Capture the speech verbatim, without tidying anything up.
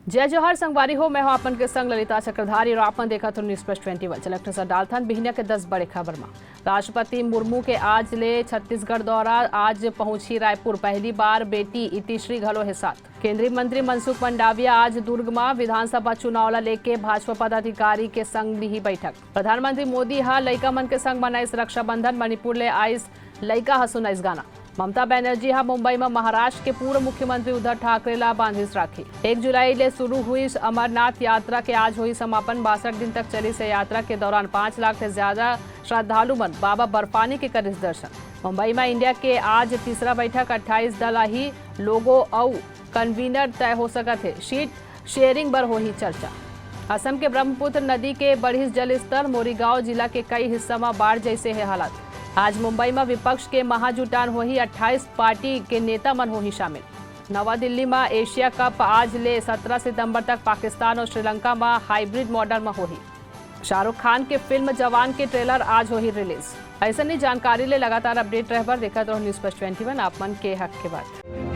जय जोहार संगवारी हो, मैं हूं आपन के संग ललिता चक्रधारी और आपन देखत हो News Plus Twenty One। चलत नजर डालथन बिहनिया के दस बड़े खबर मा। राष्ट्रपति मुर्मू के आज ले छत्तीसगढ़ दौरा, आज पहुंची रायपुर, पहली बार बेटी इतिश्री घलो हे साथ। केंद्रीय मंत्री मनसुख मंडाविया आज दुर्ग मा विधानसभा चुनाव ला लेके भाजपा पदाधिकारी के संग लिही बैठक। प्रधानमंत्री मोदी ह लइका मन के संग मनाइस रक्षाबंधन, मणिपुर ले आइस लइका ह सुनाइस गाना। ममता बनर्जी ह मुंबई म महाराष्ट्र के पूर्व मुख्यमंत्री उद्धव ठाकरे ला बांधिस राखी। एक जुलाई ले शुरू हुई अमरनाथ यात्रा के आज होही समापन। बासठ दिन तक चलिस ये यात्रा के दौरान पाँच लाख से ज्यादा श्रद्धालु मन बाबा बर्फानी के करिस दर्शन। मुंबई म इंडिया के आज तीसरा बैठक, अट्ठाईस दल आही, लोगो अउ कन्वीनर तय हो सकत हे, सीट शेयरिंग बर होही चर्चा। असम के ब्रह्मपुत्र नदी के बढ़िस जलस्तर, मोरीगांव जिला के कई हिस्सा म बाढ़ जैसे हे हालात। आज मुंबई म विपक्ष के महाजुटान होही, अट्ठाईस पार्टी के नेता मन होही शामिल। नवा दिल्ली म एशिया कप आज ले सत्रह सितंबर तक पाकिस्तान और श्रीलंका म हाइब्रिड मॉडल म होही। शाहरुख खान के फिल्म जवान के ट्रेलर आज होही रिलीज। ऐसे नई जानकारी ले लगातार अपडेट रहे बर देखत रहो News Plus Twenty One, आप मन के हक के बात।